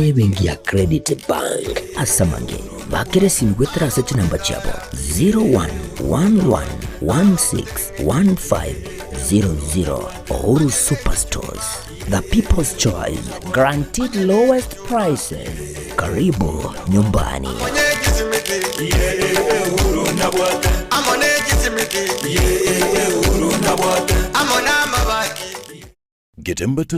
Na ebenki ya Credit Bank. Ase amange, bakera esimi goetera ase chinamba chiabo 0111161500. Uhuru Superstores, the people's choice, guaranteed lowest prices. Karibu nyumbani. Getembe to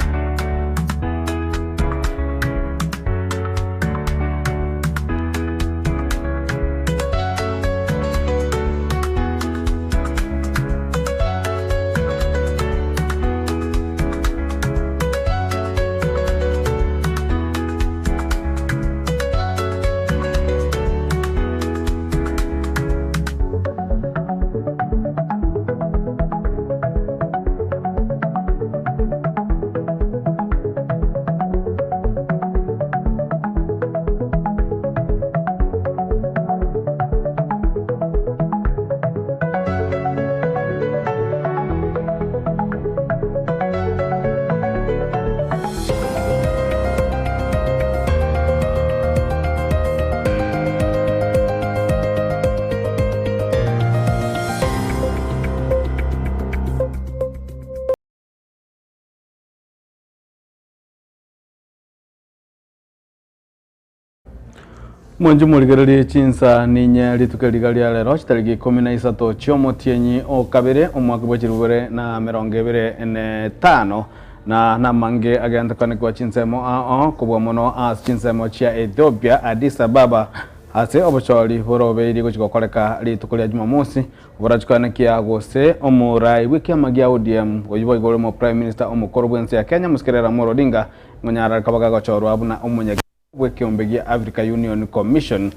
Mwanche morigererie chinsa ninye rituko riga ria rero chitariki ikomi na isato chiomotienyi o kabere omwaka bwa chilifu bibere na emerongo ebere ne etano na namange agentekanigwa chinsemo ao kobua mono ase chinsemo chia Ethiopia Addis Ababa ase obochori borobeiri gochia gokoreka rituko ria Jumamosi Oborachikanekia gose omorai bw'ekiama gia ODM, oyio boigo ore omo-Prime Minister omokoro bw'ense ya Kenya, Mosike Raila Amolo Odinga, ng'onyara akaba gagochorwa buna omonyakiti bw'ekeombe gia Africa Union Commission.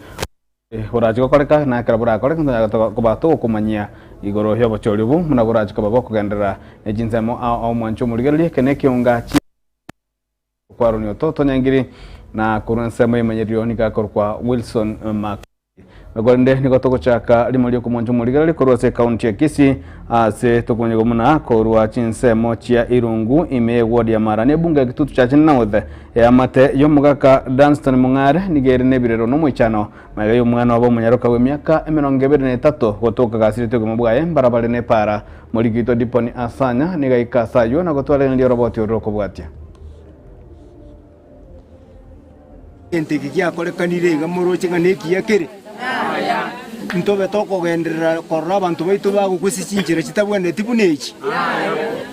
Borache gokoreka, na ekero borakoreke ntonyare koba togokomanyia igoro y'obochori obo buna borache koba bokogenderera ne chinsemo ao ao mwanche omorigererie eke nekeonga chi Kwaroni ototo Nyangiri na korwa ensemo y'emanyerio nigo akorokwa Wilson Mac. Korende nigo togochaka rimo ri'okomoncha omorigereria korwa ase ekaunti ya Kisii ase tokomanyigwa buna korwa chinsemo chia Irungu ime y'eward ya Marani ebunge ya Kitutu Church North eamate y'omogaka Dunstan Mong'are nigo ere nebirero nomoichano magega y'omwana obo omonyaroka bw'emiaka 23 gotoka gasirete obogima bwaye mbarabare nepara Morikito Diponi Asanya nigo aika ase ayio na gotwareneria oroboti oro rokobwatia. Egento eke giakorekanire iga moroche ng'a nekiya kere? Ntobe tokogenderera korora abanto baito bagokwa ase chinchera chitabwenereti buna echi?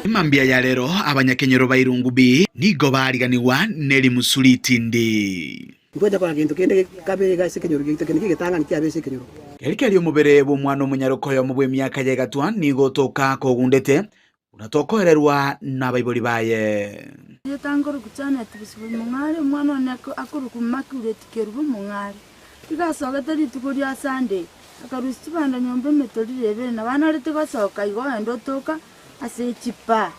Mambia ya rero abanyakenyoro ba Irungu B nigo baariganigwa ne rimusu ritindi. Ntwancha kora gento kende kabe iga ase ekenyoro giaito, kende ki'egetang'ani kiabe ase ekenyoro. Keria keria omobere bw'omwana omonyaroka oyomo bw'emiaka ya egatwa nigo otoka kogundete, Buna tokoererwa nabaibori baye. Erieta nkorokwa Janet Bosibori Mong'are, omwana one akorokwa Immaculate Kerubo Mong'are. Igo asogete rituko ria Sunday, akarusia chibanda nyomba emetoriro ebere nabo anarete gosoka igo ogenda otoka ase echipaa.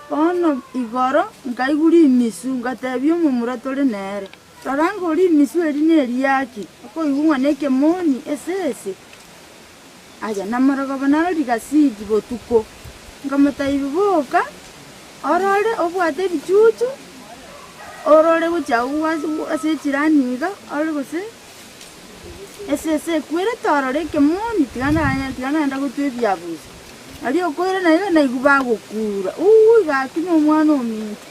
Bono igoro nkaigwa rimisu ngatebia omomura tore nere, rora ng'a rimisu eri neriaki, okoigwa ng'a nekemoni esese. Aya namorogoba naro rigasigi botuko, nkamotebia, Boka, orore obwate ebichuchu, orore gochia agwo ase echirani iga, orore gose esese ekwerete orore ekemoni, tiga naye tiga naenda gotwa ebiabuso. Aria okoirana iga naigwa bagokura, uuwi gaki na omwana ominto.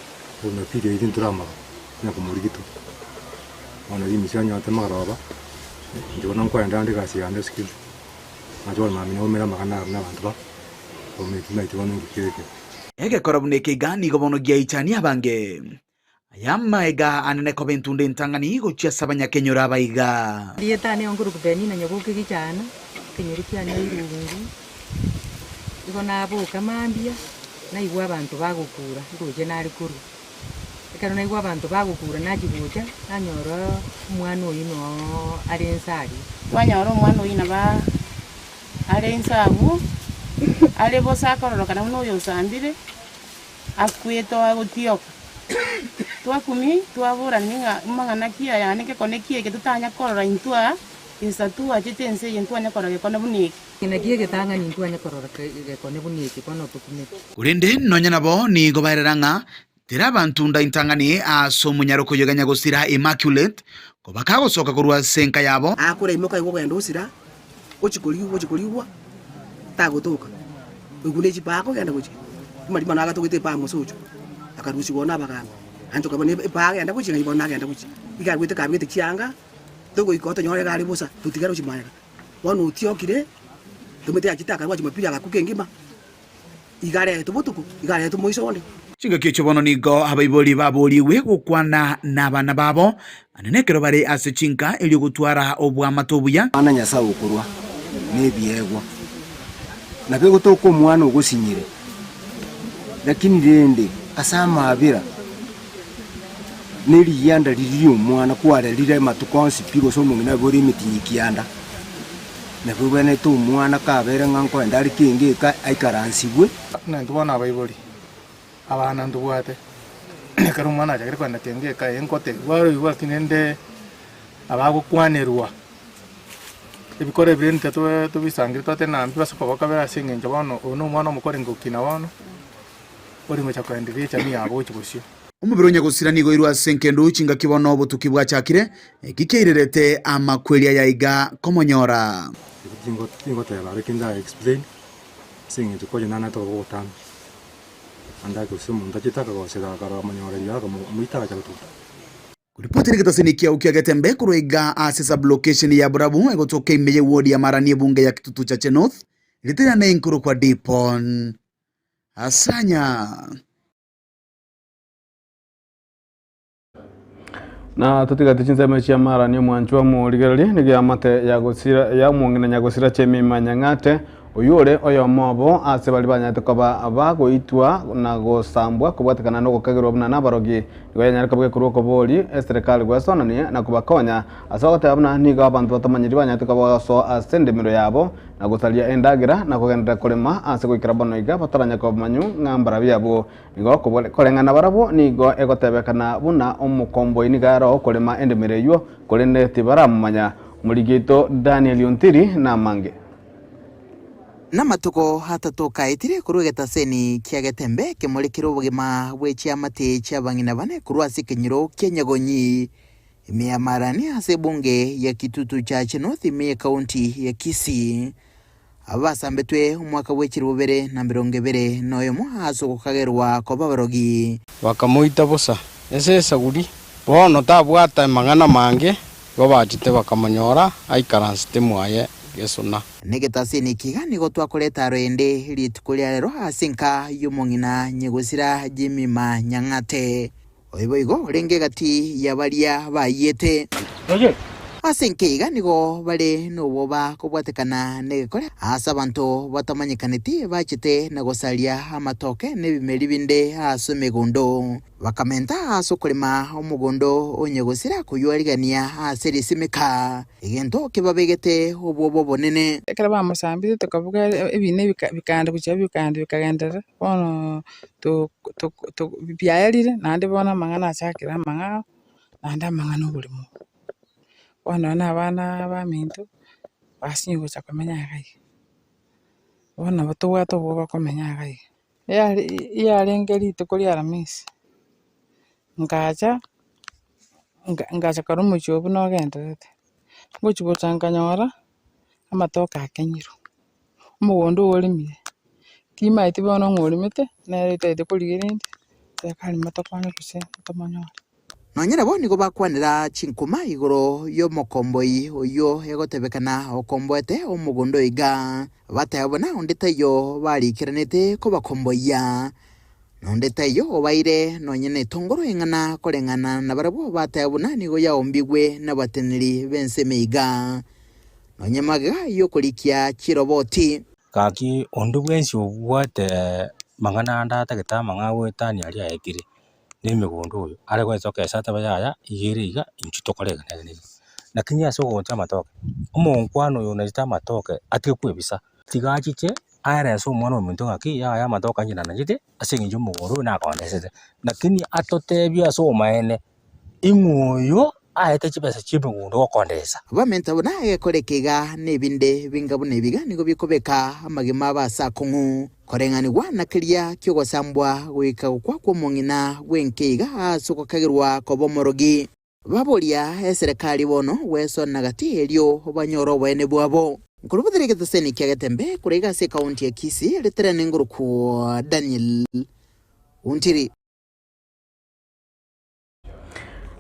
Jumapili eyio ntoramara konya komorigitwa, bono rimisia anyorete maroba, inche bono nkoenda ande egasi yane esukuru, nache bono mambia naumera amang'ana aya buna abanto ba ometi maiti bono inki kere ekebe. Egekora buna eke iga nigo bono giaichania abange. Aya amaega anene koba entunda entang'ani gochia ase abanyakenyoro aba iga. Rieta nigo nkoruku Penina nyaboke gichana, ekenyoro kiane irungu, igo naboka mambia, naigwa abanto bagokura, ndoche nare korwa. Ekero naigwa abanto bagokura nachia gocha, nanyora omwana oyio noo are inse aria. Twanyora omwana oyio nabo are inse abwo, are bosa akororokana buna oyo osambire, akwete agotioka. Twakumia, twaborania ng'a amang'ana ki aya ane gekone ki eke totanya korora intwe aa, insa twachete ense eye ntwanya korora gekone buna eke. Naki egetang'ani ntwanya korora gekone buna eke bono tokumete. Korende nonya nabo nigo baerera ng'a. Teraba ntunda intang'ani ase omonyaro koyeganya gosira Immaculate, koba kagosoka korwa ase enka yabo. Akore imoka igo ogenda osira, ochia korigwa ochia korigwa, tagotoka. Oigwa ne chipaa akogenda gochia, amarimo nagatogete epaa mosocho, akarusigwa na abagambi. Naende tokabua na epaa agenda gochia ng'ai bono nagenda gochia. Iga arwete kabegete chianga, togoika oo tonyore iga are bosa, totigare gochia magega. Bono otiokire, tomanyete achete akarwa jumapili agakwa kengima, iga aretwe botuko, iga aretwe moiso onde. Chingaki echio bono nigo abaibori baborigwe gokwana nabana babo, naende nekero bare ase chinka, erio gotwara oboamate obuya. Omwana Nyasae okorwa nebiegwa, nabo egotoka omwana ogosinyire, lakini rende ase amabera nerigianda riria ri'omwana kwarerire amatuko onsi pi gose omong'ina abe ore emetienyi kianda, nabo ebwenerete omwana kabere ng'a nkoenda are kenge eka aikaransigwe. Buna intwe bono abaibori, abana ntobwate, ekero omwana achakire kogenda kenge eka eye nkotebiwa aroigwe lakini rende abagokwanerwa, ebikoro ebi rende intwe tobisangire twateba ng'a mbibase koba kabere ase eng'encho bono oyo na omwana omokore ngokina bono, ore gocha koendereria echamii yabo gochia bosio. Omobere o nyagosira nigo oirwe ase engendu chingaki bono obotuki bwachakire, eki kiairerete amakweri aya iga komonyora. Tingoteba are kende nda explain ase eng'encho konya nanete obobe obotambe, naende gose omonto achete akagosera akarora omonyoreria akamoita agacha gotuta. Koripoti negetasini kiao kia Getembe korwa iga ase sub-location ya Burabu egotoka ime ye ward ya Marani ebunge ya Kitutu Chache North, ritera ne inkorokwa Dipon Asanya. Na totigati chinsemo chia marani omwanchwa omorigereria nigo eamate ya gosira ya omong'ina nyagosira Chemima Nyang'ate oyio ore oyomo obo ase baria banyarete koba bagoitwa na gosambwa kobwatekana nogokagerwa buna nabarogi nigo yanyare koba gekorwa okobori eserekari gwesonania na kobakonya ase ogoteba buna nigo abanto batamanyiri banyarete koba bagosoa ase endemero yabo na gosaria endagera na kogenderera korema ase goikera bono iga bataranya kobamanyu ng'a mbarabio abwo Nigo koreng'ana barabwo nigo egotebekana buna omokomboi nigo are okorema endemero eyio, korende tibaramomanya. Omoriki oito Daniel Ontiri namange. Namatuko atato kaetire korwa egetaseni kia Getembe kemorekire obogima bwe chiamate chi'abang'ina bane korwa ase ekenyoro kia Nyagonyi, ime ya Marani ase ebunge ya Kitutu Chache North ime y'ekaunti ya Kisii. Aba basambetwe omwaka bwe chilifu bibere na emerongo ebere noyomo ase ogokagerwa koba abarogi. Bakamoita bosa ase esaguri. Bono tabwate amang'ana mange, igo bachete bakamonyora aikaransete mwaye gesona. Negetasini eke iga nigo twakoreta aro ende rituko ria rero ase enka y'omong'ina nyegosira Jemima Nyang'ate. Oyo boigo orenge egati ya baria bayiete. Ase enkeiga nigo bare nobwoba kobwatekana negekore aase abanto batamanyekaneti bachete na gosaria amatoke na ebimeri binde ase emegondo. Bakamenta ase okorema omogondo onye gosira koywarigania ase risimeka, egento kebabegete obwoba obonene. Ekero bamosambire tokabuga ebina bikaenda gochia bikaenda bikagenderera, bono biaerire naende bono amang'ana achakire amang'ao, naende amang'ana oborimo. Bono nonye na abana baminto, basinyire gocha komenya iga iga. Bono nabo tobwate obwoba komenya iga iga. Yare yarenge rituko ria aramisi, nkacha, nka- ngacha korora omochie obwo nogendererete, ngochi gocha nkanyora, amatoke akenyirwe, omogondo oyo oremire, timaeti bono ng'a oremete, nere otaete korigia rende, serikali motokonye gose tomonyore. Nonya nabo nigo bakwanera chinkuma igoro y'omokomboi oyio egotebekana okomboete omogondo oiga, bateba buna onde taiyo barikeranete kobakomboyia, na onde taiyo obaire nonya netongoro eng'ana koreng'ana nabarabwo bateba buna nigo yaombigwe nabateneneri b'ensemo iga, nonya magega y'okorikia chiroboti. Gaki onde bwensi obwate mang'ana ande atagete amang'ana goetania aria aetire, na emegondo oyo, are goesoka ase atebe yaya, iga ere iga, intwe tokore iga na iga na iga. Lakini ase ogocha amatoke, omonkwano oyo onachete amatoke atige kwebisa, tiga achiche aerese omwana ominto ng'aki yaya amatoke inche nanachete ase eng'encho omogondo oyo nakondesete. Lakini atotebie ase obomaene, ing'o oyo. Aete chibesa chi'emegondo gokondesa. Bamenta buna egekora eke iga na ebinde binga buna ebiga nigo bikobeka amagima abo ase akong'u, koreng'anigwa na keria ki'ogosambwa goika gokwa kw'omong'ina bw'enka iga ase ogokagerwa koba omorogi. Baboria eserekari bono gwesona gati erio banyore oboene bwabo. Nkorubuthera egeteseni kia Getembe korwa iga ase ekaunti ya Kisii, ritere nengorokwo Daniel Ontiri.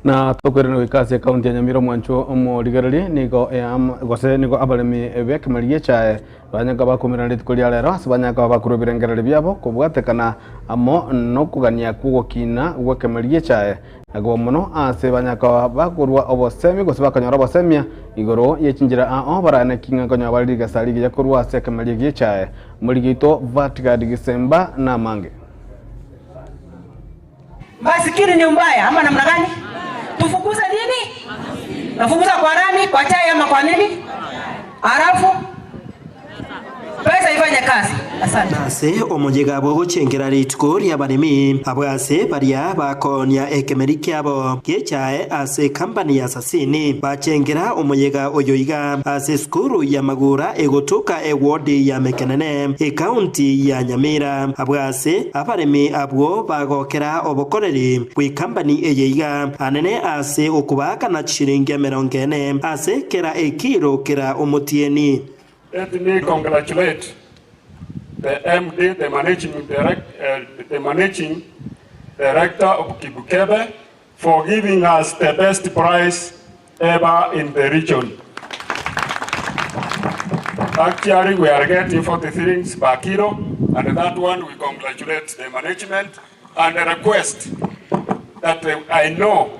Na tokoirana goika ase ekaunti ya Nyamira omwancho omorigereria nigo eam gose nigo abaremi b'ekemeri gi'echae banyaka bakomerana rituko ria rero ase banyaka bakorwa ebirengererio biabo kobwatekana amo nokogania kw'ogokina gw'ekemeri gi'echae na koba mono ase banyaka bakorwa obosemi gose bakonyora obosemia igoro ye chinchera ao baraaneki ng'a nkonyoa bare rigesa rigiya korwa ase ekemeri gi'echae. Omoriki oito Vatgard Gisemba namange. Masikini ni mbaya ama namna gani? Tufukuze nini? Nafukuza kwa nani? Kwa chai ama kwa nini? Halafu pesa ifanye kazi. Asante. Ase omoyega bw'ogochengera rituko ri'abaremi, abwo ase baria bakoonia ekemeri kiabo gi'echae ase ekampani ya Sasini, bachengera omoyega oyo iga ase esukuru y'amagura egotoka ewodi ya Mekenene, ekaunti ya Nyamira. Abwo ase abaremi abwo bagokera obokoreri bw'ekampani eye iga anene ase okobaakana chishilingi emerongo ene ase kera ekiro kera omotienyi. Let me congratulate the MD, the managing direct, the managing director of Kibukebe for giving us the best price ever in the region. Actually, we are getting 40 shillings per kilo, and that one we congratulate the management and request that I know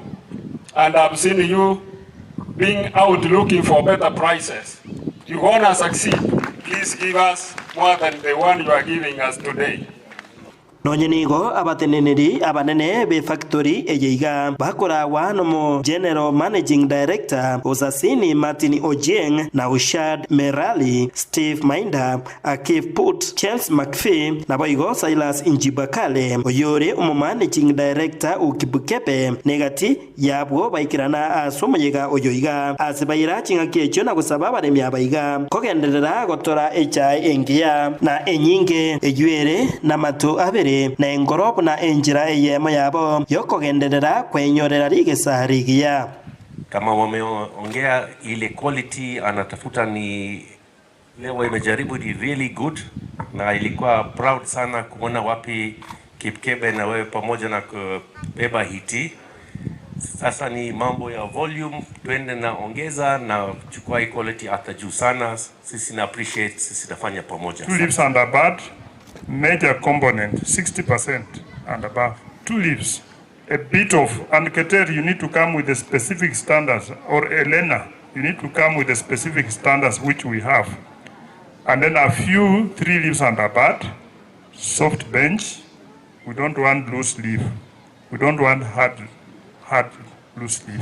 and I've seen you being out looking for better prices. You want to succeed, please give us more than the one you are giving us today. Nonye nigo abateneneri abanene b'efactori eye iga bakoragwa nomo General Managing Director Osasini Martin Ochieng na Ushad Merali, Steve Mainda, Akif Put, James McPhee, naboigo Silas Njibakale oyore omomanaging Director o Kipkebe negati Y'abwo baikerana ase omoyega oyo iga, ase baira ching'aki echio na gosaba abaremi aba iga, kogenderera gotora echae engiya, na enyinge, eyio ere namato abere, na enkoro buna enchera eyemo yabo y'okogenderera kweinyorera rigesa rigiya. Kama wameongea ile quality anatafuta ni leo imejaribu ni really good na ilikuwa proud sana kuona wapi Kipkebe na wewe pamoja na kubeba hiti. Sasa ni mambo ya volume, twende na ongeza na chukua hii quality hata juu sana. Sisi na appreciate, sisi nafanya pamoja. Two leaves and above, major component 60% and above. Two leaves, a bit of, and Keter, you need to come with the specific standards, or Elena, you need to come with the specific standards which we have. And then a few, three leaves and above, soft bench. We don't want loose leaf. We don't want hard, hard loose leaf.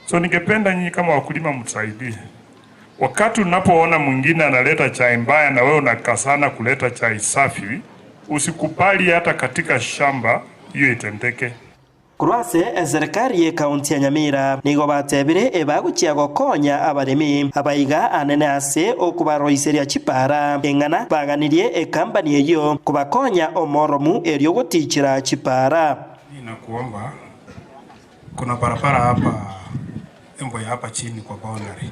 So ningependa nyinyi kama wakulima mtusaidie. Wakati unapoona mwingine analeta chai mbaya na wewe unakasana kuleta chai safi, usikubali hata katika shamba hiyo itendeke. Korwa ase eserekari y'ekaunti ya Nyamira nigo batebire ebagochia gokonya abaremi abaiga anene ase okobaroiseria chipara eng'ana baganirie ekampani eyio kobakonya omoromu erio gotichera chipara. Ninakuomba, kuna barabara hapa Embo ya hapa chini kwa boundary.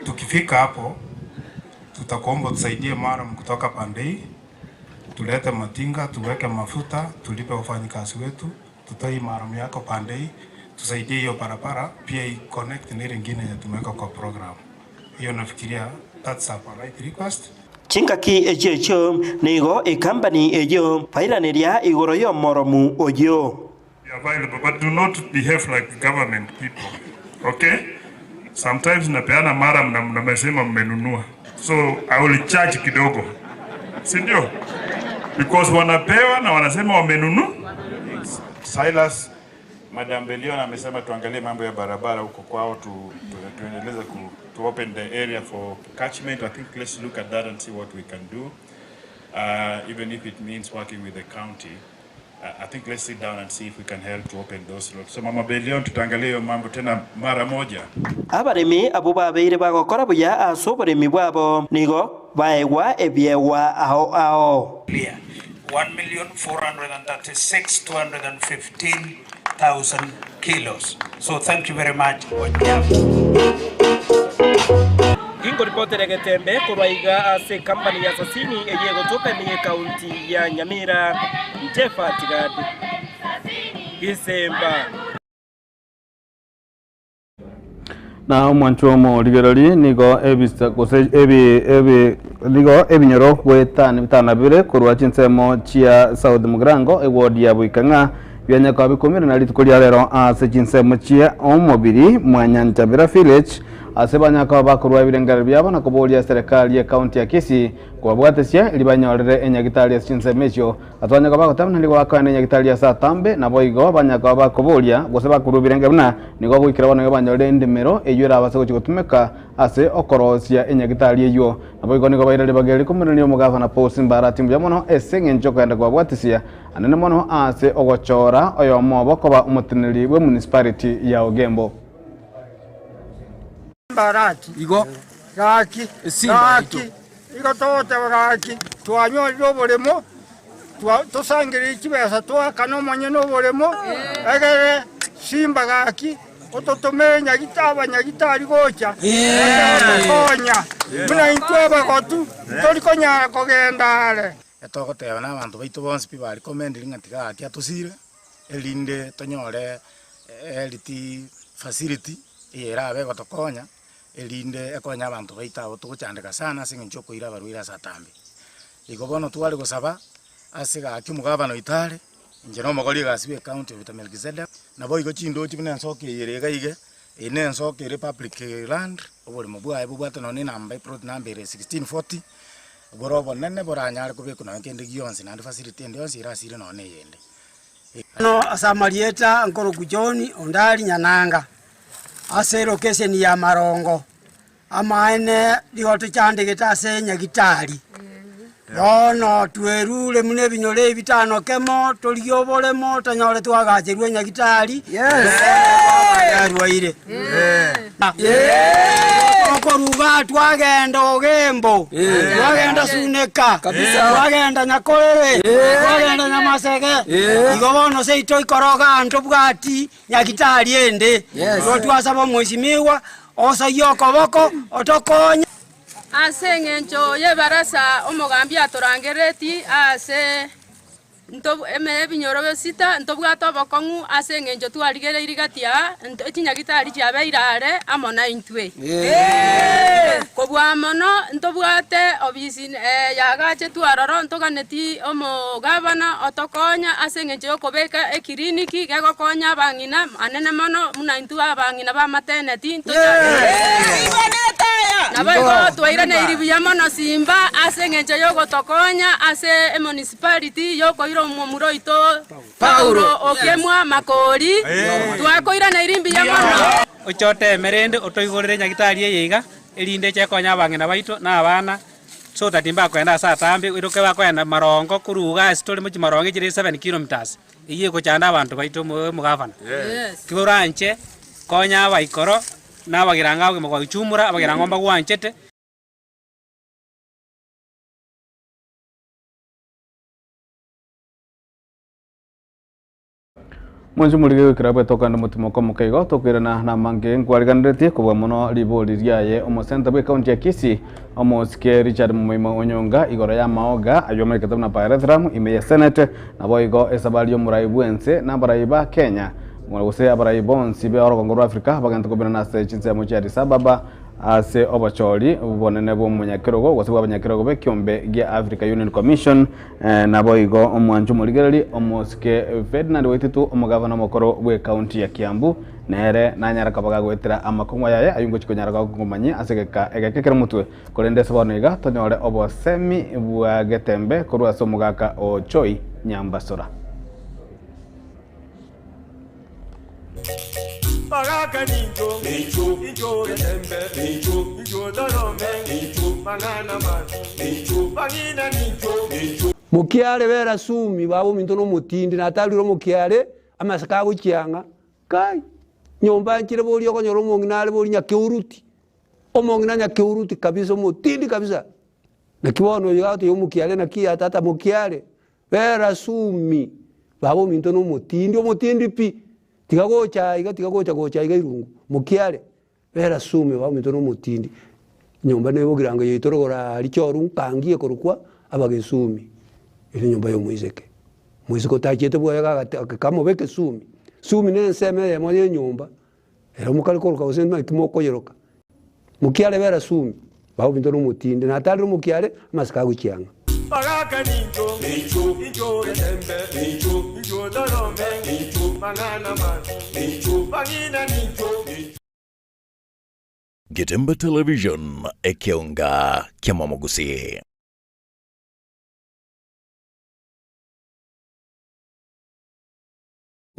Tukifika hapo tutakuomba tusaidie murram kutoka pande hii, tulete matinga, tuweke mafuta, tulipe wafanyikazi wetu, tutoe hii murram yako pande hii, tusaidie hiyo barabara pia i connect na ile ingine yenye tumeweka kwa program. Hiyo nafikiria that's a polite request. Chingaki echio echio nigo ekampani eyio bairaneria igoro y'omoromu oyio. Be available, but do not behave like government people. Okay? Sometimes napeana murram na mnasema mmenunua. So I will charge kidogo. Si ndio? Because wanapewa na wanasema wamenunua. Silas, Madam Belion amesema tuangalie mambo ya barabara huko kwao tuendeleze to open the area for catchment. I think let's look at that and see what we can do. Even if it means working with the county. I think let's sit down and see if we can help to open those roads. So Mama Belion tutaangalia hiyo mambo tena mara moja. Abaremi abwo babeire bagokora buya ase oboremi bwabo nigo baegwa ebiegwa ao ao. 1,436,215,000 kilos. So thank you very much Onyamo. Ginkoripotera egetembe korwa iga ase ekampani ya Sasini eyio egotoka ime y'ekaunti ya Nyamira, inche Fatigad Gisemba. Na omwancho omorigereria nigo ebisa gose ebi ebi nigo ebinyoro goetania bitano na bibere korwa chinsemo chia South Mugirango eward ya Boikang'a bianyakoba bikumire na rituko ria rero ase chinsemo chia omobiri Mwanyanchabera village ase banyakoba bakorwa ebirengererio biabo na koboria eserekari ye county ya Kisii kobabwatesia erio banyorere enyagitari ase chinsemo echio Ase banyaka bagoteba buna nigo bakoenda enyagitari ase atambe, naboigo banyaka bakoboria, gose bakorua ebirenge buna nigo goikera bono iga banyorire endemero eyio erabase gochia gotumeka ase okorosia enyagitari eyio. Naboigo nigo baira ribaga eri komoiraneria omogavana Paul Simbarati mbuya mono ase eng'encho okogenda kobabwatisia anene mono ase ogochora oyomo obo koba omoteneneri bw'emunicipality ya Ogembo. Simbarati, Igo gaki, Esimba yaito. gaki, igo togoteba gaki, twanyorire oboremo, tosangererie chibesa toakane omonyene oboremo, egere Simba gaki ototomere nyagita abanyagitari gocha gotokonya, buna intwe abagotu ntori konyara kogenda are. Etogoteba na abanto baito bonsi pi barecommendiri ng'a tiga gaki atosire, erinde tonyore health facility eye erabe egotokonya, erinde ekonye abanto baito abwo togochandeka sana ase eng'encho yokoira abarwaire ase atambe. Igo bono tware gosaba ase gaki omogabana oito are, inche na omokori egasi bwa ecounty Peter Melkizedek, naboigo chindochi buna ensoko eye ere iga iga, eye na ensoko ere public land, oboremo bwaye bobwate nonye na enamba eplot number ere 1640, bore obonene boranyare kobekwa nonye kende gionsi naende facility ende yonsi erasire nonye na eyende. Bono ase amarieta nkorokwa John Ondari Nyananga, ase elocation ya Marongo, amaene nigo tochandegete ase Nyagitari. Bono twerure buna ebinyoro ebi bitano kemo, torigie oboremo tonyore twagacherwe Nyagitari, yarwaire. Okoruga twagenda Ogembo, twagenda Suneka, twagenda Nyakorere, twagenda Nyamasege, igo bono seito ikoroga ntobwati Nyagitari ende. Igo twasaba omwesimigwa osoyie okoboko otokonye. Ase engencho y'ebarasa omogambi atorangereti ase ebinyoro bisita, ntobwate obokong'u ase engencho twarigereirie gati aa, chinyagitari chiabeire are amo naintwe. Kobua mono ntobwate obisi yagachetwe aroro, ntoganeti omogavana otokonya ase engencho y'okobeka ekiriniki gegokonya abang'ina anene mono buna intwe abang'ina b'amateneti Naboigo twairaneiri buya mono Simba ase engencho y'ogotokonya ase emunicipality y'okoira omomura oito Paulo okemwa Makori, twakoiraneiri mbuya mono. Oche oteeme rende otoigorere nyagitari eye iga, erinde eche ekonye abang'ina baito na abana, so that mbakoenda ase atambe, oiroke bakoenda marongo korwa iga ase tore mochie marongo echire 7 kilometres, eyio egochanda abanto baito omogavana. Tiga oranche konya abaikoro na abagirango abagima kwa kichumura, abagirango mbagwanchete. Mwensi morige goikera bwetoka ande motimoko omoke igo tokoirana namange nkwariganeretie kobua mono ribori riaye omosenta bwe county ya Kisii omosike Richard Momoima Onyonga igoro y'amaoga ayio amaikete buna pyrethrum ime ya senate naboigo esabari y'omorai bwense na abarai ba Kenya gose abarai bonsi be orogongo rwa Africa bagente kobirana ase chinsemo chia Addis Ababa Ase obochori bonene bw'omonyakerogo, gose bw'abanyakerogo b'ekiombe gia Africa Union Commission, naboigo omwancho omorigereria omosike Ferdinand Waititu, omogavana omokoro bw'ecounty ya Kiambu, nere nanyare koba gagoetera amakong'u ayaye ayio ngochia konyara gokong'umanyia ase egeka egeke kere motwe. Korende ase bono iga tonyore obosemi bwa getembe korwa ase omogaka o Joy Nyambasora. Mokiare bera sumi baba ominto na omotindi natarire omokiare amaseko agochiang'a kai nyomba nchire boria okonyora omong'ina are boria nyakeuruti omong'ina nyakeuruti kabisa omotindi kabisa naki bono oyo agotebia omokiare naki ya tata mokiare bera sumi baba ominto na omotindi omotindi pi tiga gocha aiga tiga gocha gocha aiga irungu mokiare Bera sume baminto nomotindi, enyomba nebogirango yaito rogoro aria choru nkangi ekorokwa abagesumi, ere enyomba ya omoiseke. Omoiseke otachiete bwoye gagate kamobe ekesumi, sumi na ensemo eyemo ya enyomba, ere mokare koroka gose naki mokoyeroka. Mokiare bera sumi, baminto nomotindi, natarire omokiare, amasiko agochiang'a. Bagaka nincho, incho getembe, incho torome, mang'ana mabi, bang'ina nincho. Getembe Television, ekeonga ki'amamogusii.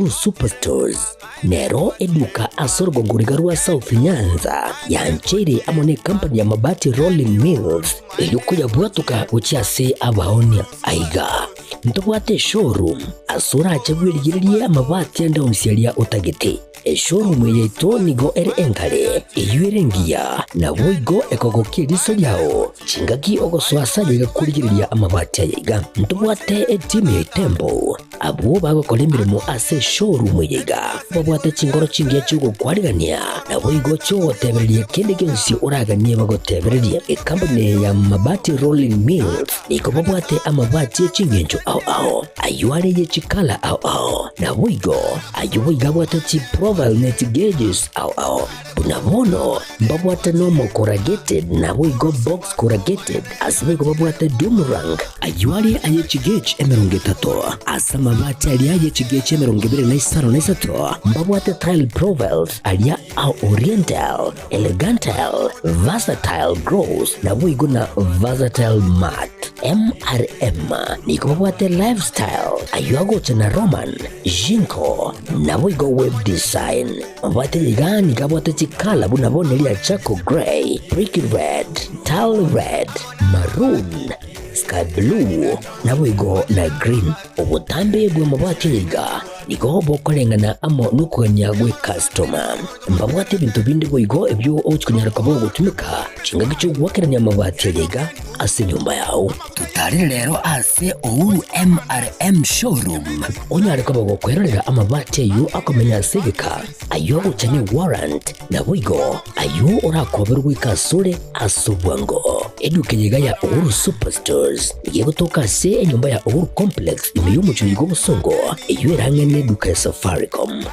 Superstores nero eduka ase orogongo riga rwa South Nyanza yancheire amo ne company ya Mabati Rolling Mills erio koyabwatoka gochia ase abaonia. Aiga ntobwate eshowroom ase orache bwerigererie amabati ande onsi aria otagete. Eshowroom eye yaito nigo ere engare, eyio ere engiya, naboigo ekogokia eriso riao chingaki ogosoa ase ayaiga korigereria amabati ayaiga. Ntobwate etimu ya Itembo Abwo bagokora emeremo ase eshowroom eye iga babwate chingoro chingiya chi'ogokwarigania, naboigo chi'ogotebereria kende gionsi oraganie bagotebererie. Ekampuni eye ya Mabati Rolling Mills nigo babwate amabati e chingencho ao ao, ayio are ye chikala ao ao, naboigo ayio boigo abwate chiprofile ne chigeges ao ao. Buna bono mbabwate normal corrugated naboigo box corrugated, ase boigo babwate doom rank, ayio are aye chigauge 30, ase amabati aria aye chigauge 25 na 3 mbabwate tile profiles aria a oriental, elegantal, versatile gloss naboigo na versatile matte. MRM nigo babwate lifestyle, ayio agocha na Roman, Jinko, naboigo web design. Mabwate iga nigo abwate chikala buna bono eria charcoal grey, brick red, tile red, maroon, sky blue, naboigo na green. Obotambe bw'amabati aya iga nigo bokoreng'ana amo nokogania gw'ekastoma. Mbabwate ebinto binde boigo ebio ogochi konyara koba ogotumeka chingaki chi'ogoakerania amabati aya iga ase enyomba yao. Totarire rero ase Uhuru MRM Showroom onyare koba gokwerorera amabati ayio akomenya ase egeka, ayio agocha ne warrant, naboigo ayio orakoberwe goika asore ase obwango. Eduka eye iga ya Uhuru Superstores nigo egotoka ase enyomba ya Uhuru Complex ime y'omochie oiga obosongo eyio erang'e neduka ya Safaricom.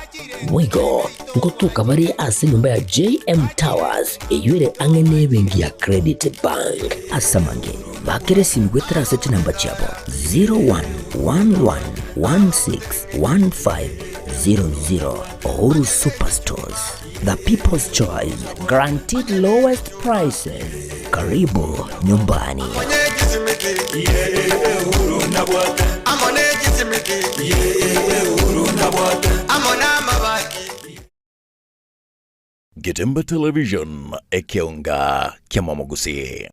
Boigo ngotoka bare ase enyomba ya JM Towers eyio ere ang'e nebenki ya Credit Bank. Ase amange, bakera esimi goetera ase chinamba chiabo 0111161500. Uhuru Superstores, the people's choice, guaranteed lowest prices. Karibu nyumbani. Getembe Television, ekeonga ki'amamogusii.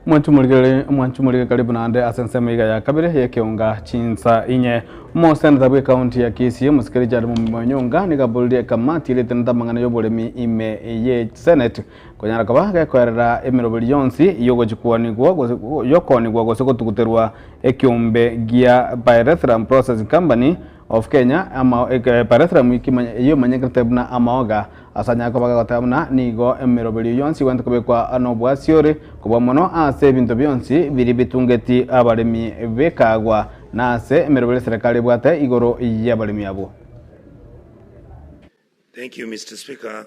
Mwanchu morigereri mwanchu morige karibu naende ase ensemo iga ya kabere y'ekeonga chinsa inye. Omoseneta bwe county ya Kisii Omosike Richard Mumbi Onyonga nigo aboririe ekamati eria etenenete amang'ana y'oboremi ime ye Senate konyara koba gekoerera emeroberi yonsi yogochikwanigwa gose yokoonigwa gose gotuguterwa ekiombe gia Pyrethrum Processing Company of Kenya ama Pyrethrum eyio emanyekerete buna amaoga Ase anyare koba gagoteba buna nigo emeroberio yonsi egwenerete kobekwa nobwasiore kobua mono ase ebinto bionsi biria bitungeti abaremi b'ekagwa, na ase emeroberio eserekari ebwate igoro y'abaremi abwo. Thank you, Mr. Speaker.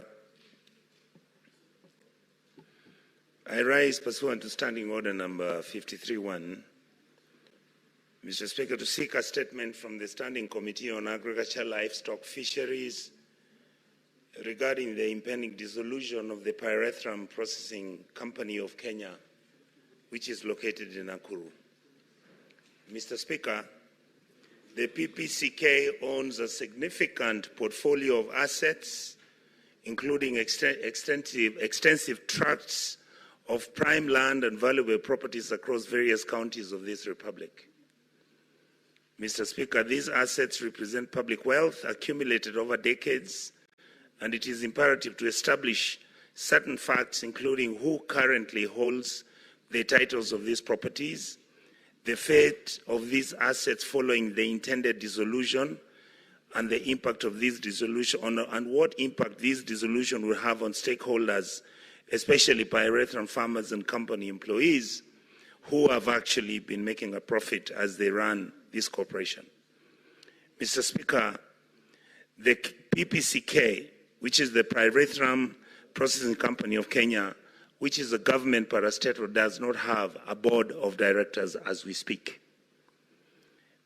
I rise pursuant to Standing Order number 53-1. Mr. Speaker, to seek a statement from the Standing Committee on Agriculture, Livestock, Fisheries regarding the impending dissolution of the Pyrethrum Processing Company of Kenya, which is located in Nakuru. Mr. Speaker, the PPCK owns a significant portfolio of assets, including extensive, extensive tracts of prime land and valuable properties across various counties of this republic. Mr. Speaker, these assets represent public wealth accumulated over decades, and it is imperative to establish certain facts, including who currently holds the titles of these properties, the fate of these assets following the intended dissolution, and the impact of this dissolution on, and what impact this dissolution will have on stakeholders, especially pyrethrum farmers and company employees who have actually been making a profit as they run this corporation. Mr. Speaker, the PPCK, which is the Pyrethrum Processing Company of Kenya, which is a government parastatal, does not have a board of directors as we speak.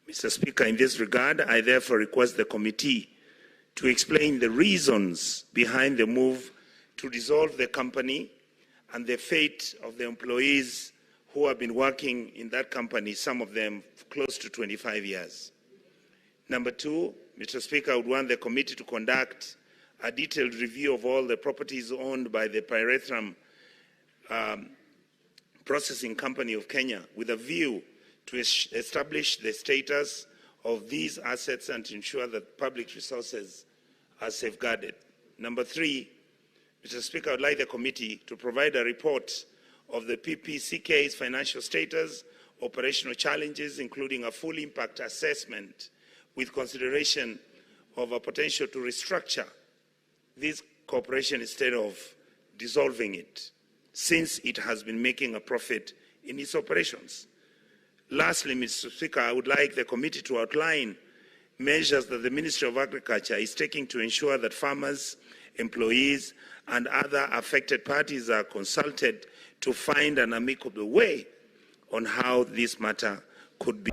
Mr. Speaker, in this regard, I therefore request the committee to explain the reasons behind the move to dissolve the company and the fate of the employees who have been working in that company, some of them close to 25 years. Number two, Mr. Speaker, I would want the committee to conduct a detailed review of all the properties owned by the Pyrethrum Processing Company of Kenya with a view to establish the status of these assets and to ensure that public resources are safeguarded. Number three, Mr. Speaker, I would like the committee to provide a report of the PPCK's financial status, operational challenges, including a full impact assessment with consideration of a potential to restructure this corporation instead of dissolving it, since it has been making a profit in its operations. Lastly, Mr. Speaker, I would like the committee to outline measures that the Ministry of Agriculture is taking to ensure that farmers, employees, and other affected parties are consulted to find an amicable way on how this matter could be.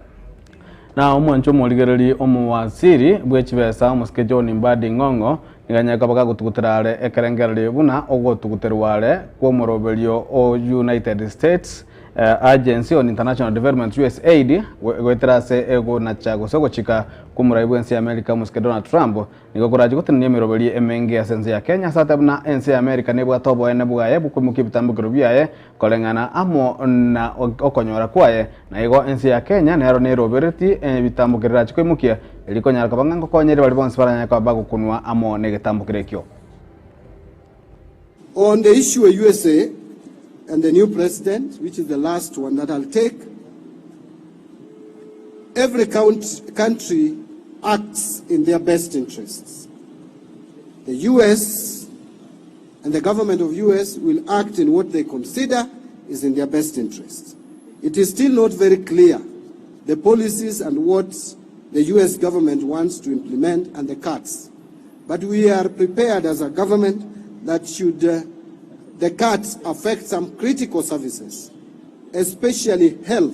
Na omwancho omorigereria omowaziri bw'echibesa omosike John Mbadi Ng'ong'o nigo anyare koba gagotugutera are ekerengererio buna ogotuguterwa are kw'omoroberio o United States Agency on International Development, USAID, goetera ase egonacha gose ogochika kw'omorai bw'ense ya America omosike Donald Trump nigo korache gotenenia emeroberio emenge ase ense ya Kenya ase ate buna ense ya America nebwate oboene bwaye bw'okoimokia ebitambokero biaye Koreng'ana amo na okonyora kwaye, na igo ense ya Kenya nero nerobereti ebitambo kererache koimokia, erio konyara koba ng'a ngokonyeria baria bonsi baranyare koba bagokunwa amo negetambo kere ekio. On the issue of USA and the new president, which is the last one that I'll take, every count, country acts in their best interests. The US and the government of US will act in what they consider is in their best interests. It is still not very clear the policies and what the US government wants to implement and the cuts. But we are prepared as a government that should the cuts affect some critical services, especially health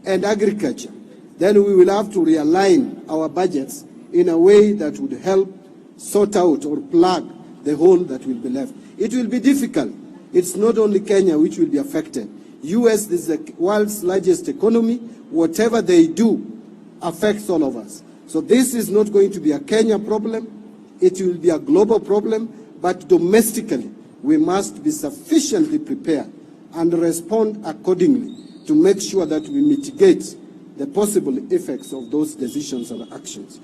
and agriculture, then we will have to realign our budgets in a way that would help sort out or plug the hole that will be left. It will be difficult. It's not only Kenya which will be affected. US is the world's largest economy. Whatever they do affects all of us. So this is not going to be a Kenya problem. It will be a global problem. But domestically, we must be sufficiently prepared and respond accordingly to make sure that we mitigate the possible effects of those decisions and actions.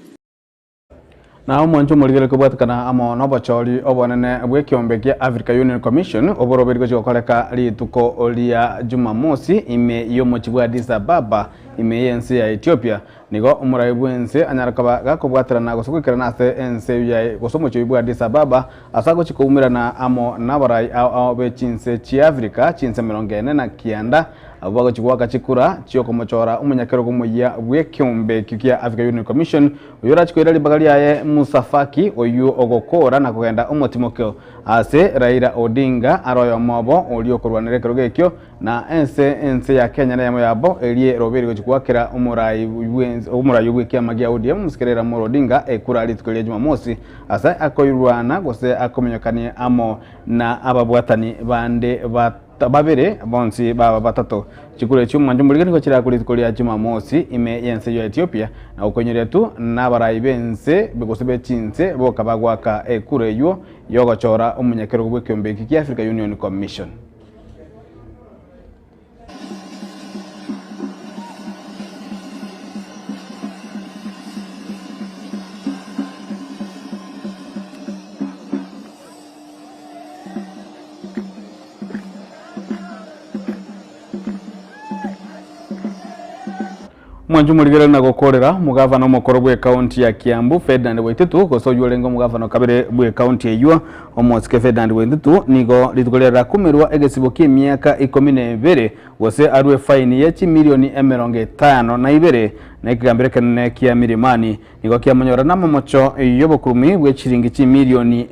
Na omwancho omorigereria kobwatekana amo nobochori obonene bw'ekiombe kia Africa Union Commission oboroberi gochia gokoreka rituko ria Jumamosi ime y'omochie bwa Addis Ababa ime y'ense ya Ethiopia. Nigo omorai bw'ense anyare koba gakobwaterana gose goikerana ase ense yaye gose omochie oyio bw'Addis Ababa ase agochia koumerana amo nabarai ao ao be chinse chi'Africa chinse 49 abwo bagochia goaka chikura chiokomochora omonyakerogo omoyia bw'ekeombe ekio kia Africa Union Commission oyio orachie koira ribaga riaye Musa Faki oyio ogokoora na kogenda omotimokio ase Raila Odinga are oyomo obo oria okorwanera ekerogo ekio Na ense ense ya Kenya neyemo yabo, eria eroberi gochia goakera omorai bwense omorai bw'ekiama gia ODM Omosike Raila Amolo Odinga ekura rituko ria Jumamosi ase akoirwana gose akominyokania amo na ababwatani bande babere bonsi baba batato. Chikura echio omwancho omorige nigo chirakwe rituko ria Jumamosi ime y'ense ya Ethiopia na gokoinyoria tu nabarai b'ense gose be chinse boka bagoaka ekura eywo yogochora omonyakerogo bw'ekeombe eki kia Africa Union Commission. Omwancho omorigereria na gokorera omogavana omokoro bw'ekaunti ya Kiambu Ferdinand Waititu gose oyio orenge omogavana o kabere bw'ekaunti eyio omosike Ferdinand Waititu nigo rituko riare rakumerwa egesibo ki'emiaka ikomi na ebere gose arue efaini ye chimilioni 52 na ekegambero ekenene kia Milimani nigo kiamonyora namamocho y'obokurumi bwe chiringi chimilioni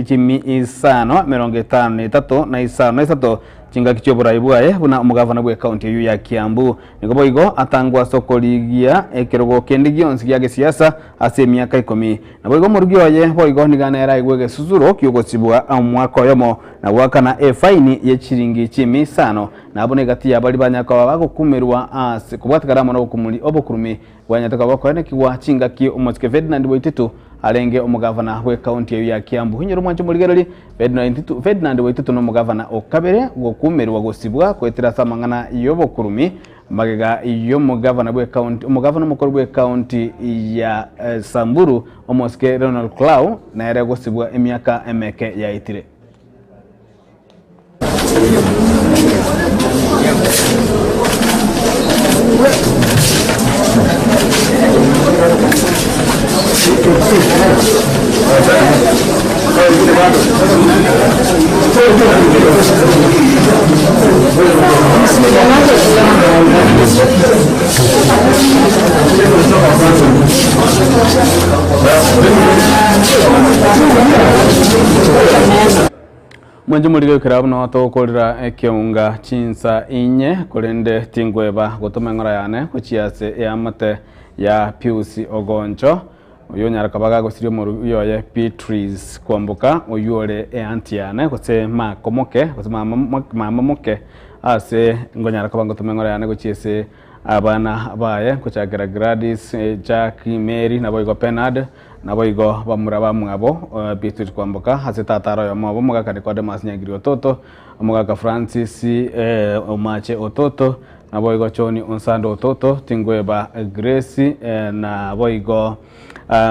chimi isano 53 na isano na isato Chingaki chi'oborai bwaye buna omogavana bw'ekaunti eyio ya Kiambu. Nigo boigo atangwa ase okorigia ekerogo kende gionsi gia gesiasa ase emiaka ikomi. Naboigo omorugi oye boigo nigo nere aigwe egesusuro ki'ogosibwa omwaka oyomo na goakana efaini ye chiringi chimi isano. Na abwo negati ya baria banyare koba bagokumerwa ase kobwatekana amo nobokumuri obokurumi bwanyarete koba bokoenekigwa chingaki omosike Ferdinand Waititu arenge omogavana bw'ekaunti eyio ya Kiambu. Inyora omwancho omorigereria, Ferdinand Waititu nomogavana o kabere gokumerwa gosibwa goetera ase amang'ana y'obokurumi magega y'omogavana bw'ekaunti omogavana omokoro bw'ekaunti ya Samburu omosike Ronald Clau nere gosibwa emiaka emeke yaetire. Mwanche morige ekero buna togokorera ekeunga chinsa inye, korende tingweba gotoma eng'ora yane gochia ase eamate ya Piusi Ogoncho, oyio onyare koba gagosiria omorugi oye Beatrice Kwamboka, oyio ore eanti yane gose mako moke gose mama mama moke ase ngonyara koba ngotoma eng'ora yane gochia ase abana baye gochakera Gladys, Jack, Mary naboigo Bernard. Naboigo bamura bamwabo Beatrice Kwamboka ase tata are oyomo obo, omogaka Nicodemus Nyagiri Ototo, omogaka Francis Omache Ototo, naboigo John Onsando Ototo, Tingweba Grace, naboigo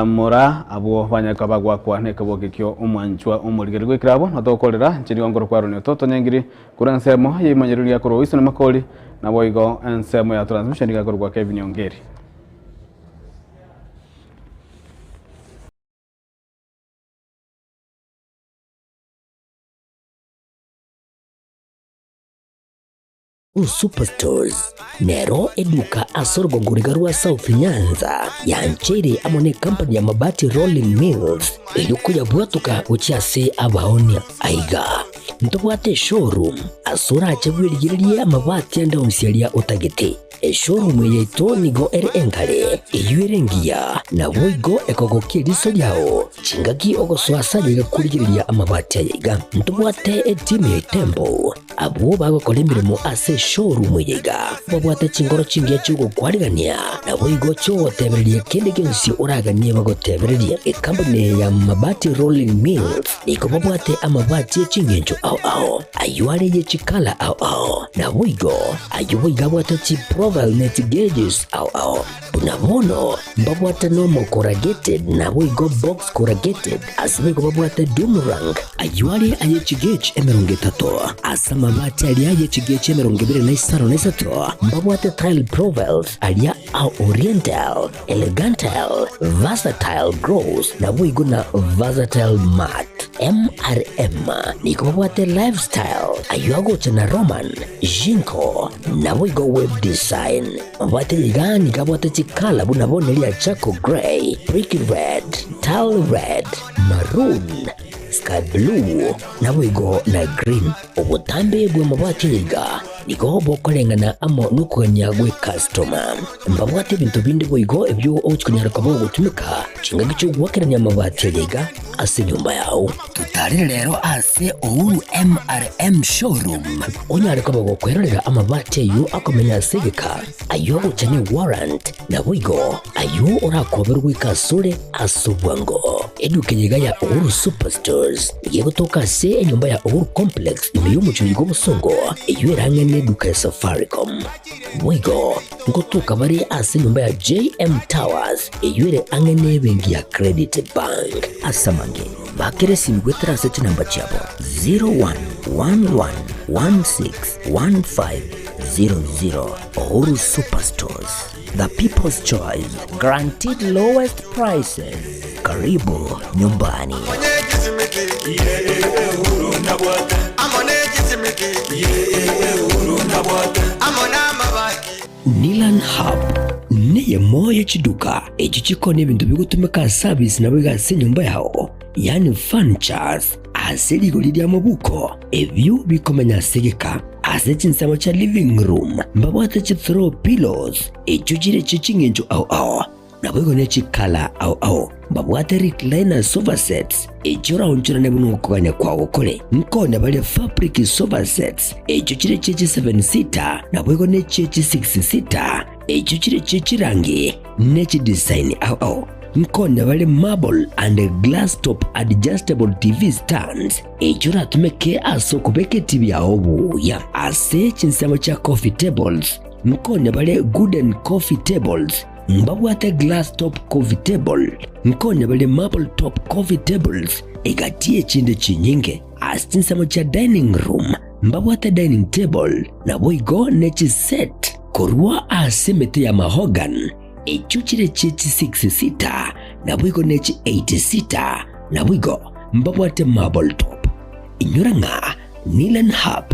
Mura, abwo banyare koba bagwakwa nekeboki ekio omwanchwa omorigeri goikera abwo notogokorera inche nigo nkorokwa Aaron Ototo Nyangiri korwa ensemo yeimanyereri ria korwa Wilson Makori, naboigo ensemo ya transmission iga korwa Kevin Ongeri. Superstores nero eduka ase orogongo riga rwa South Nyanza yancheire amo ne company ya Mabati Rolling Mills eyio koyabwatoka gochia ase abaonia. Aiga ntobwate eshowroom ase orache bwerigererie amabati ande onsi aria otagete. Eshowroom yaito nigo ere engare, eyio ere engiya, naboigo ekogokia eriso riao chingaki ogosoa ase aye korigereria amabati aya iga. Ntobwate etimu ya Itembo, abwo bagokora emeremo ase eshowroom eye iga, babwate chinkoro chingiya chi'ogokwarigania, naboigo chi'ogotebereria kende gionsi oraganie bagotebererie. Ekampuni eye ya Mabati Rolling Mills nigo babwate amabati e chingencho ao ao, ayio are ye chikala ao ao, naboigo Ayio boigo abwate chiprobe. profile ne chigeges ao ao. Buna bono mbabwate normal corrugated naboigo box corrugated ase boigo babwate doomerang. Ayio are aye chigauge 30, ase amabati aria aye chigauge 23 mbabwate tile profiles aria a oriental, elegantile, versatile gloss naboigo na versatile matte. MRM nigo babwate lifestyle ayio agocha na Roman, Jinko naboigo web design. Mabwate iga nigo abwate chikala buna bono eria charcoal grey, brick red, tile red, maroon, sky blue, naboigo na green. Obotambe bw'amabati aya iga nigo bokoreng'ana amo nokogania gw'ekastoma. Mbabwate ebinto binde boigo ebio ogochia konyara koba ogotumeka chingaki chi'ogoakerania amabati aya iga ase enyomba yao. Totarere rero ase Uhuru MRM Showroom onyare koba gokwerorera amabati ayio akomenya ase egeka, ayio agocha ne warrant, naboigo ayio orakoberwe goika asore ase obwango. Eduka eye iga ya Uhuru Superstores nigo egotoka ase enyomba ya Uhuru Complex ime y'omochie oyo bw'Obosongo, eyio ere ang'e neduka ya Safaricom. Boigo ngotoka bare ase enyomba ya JM Towers eyio ere ang'e nebenki ya Credit Bank. Ase amange, bakera esimi goetera ase chinamba chiabo 0111161500. Uhuru Superstores, the people's choice, guaranteed lowest prices. Karibu nyumbani. Nilan Hub neyemo ye chiduka echio chikoonia ebinto bigotumeka ase abisi naboigo ase enyomba yao, yaani furnitures, ase rigori ri'amabuko, ebio bikomenya ase egeka. Ase chinsemo chia living room mbabwate chi throw pillows echio chire chie ching'encho ao ao. Naboigo ne chikala ao ao mbabwate recliner sofa sets, echio oraonchorane buna okogania kwao kore. Nkonya baria fabric sofa sets, echio chire chie chi seven seater, naboigo ne chie chi six seater, echio chire chie chirangi ne chidesign ao ao. Nkonya bare marble and glass top adjustable TV stands, echio oratumeke ase okobeka etibi yao buya. Ase chinsemo chia coffee tables, nkonya bare gooden coffee tables, Mbabwate glass top coffee table, nkonya bare marble top coffee tables, egati y'echinde chinyinge. Ase chinsemo chia dining room mbabwate dining table, naboigo ne chiset korwa ase emete ya mahogany, echio chire chie chi six seater, naboigo ne chi eight seater, naboigo mbabwate marble top. Inyora ng'a Nilan Hub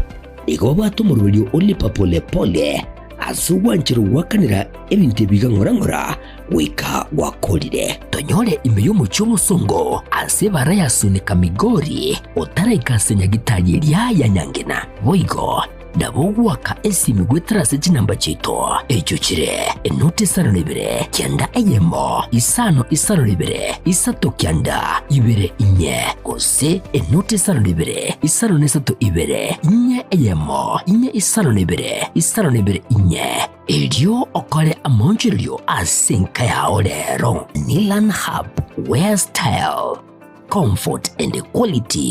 nigo babwate omoroberio o lipa pole pole ase ogwancherwa goakanera ebinto ebi iga ng'ora ng'ora goika gwakorire. Tonyore ime y'omochie omosongo ase ebara ya Sunika Migori otaraika ase nyagitari eria ya Nyangena. Boigo nabo ogoaka esimi goetera ase chinamba chiaito echio chire enoti isano na ibere kianda eyemo isano isano na ibere isato kianda ibere inye gose enoti isano na ibere isano na isato ibere inye eyemo inye isano na ibere isano na ibere inye erio okore amaonchorerio ase enka yao rero. Nilan Hub, where style, comfort and quality.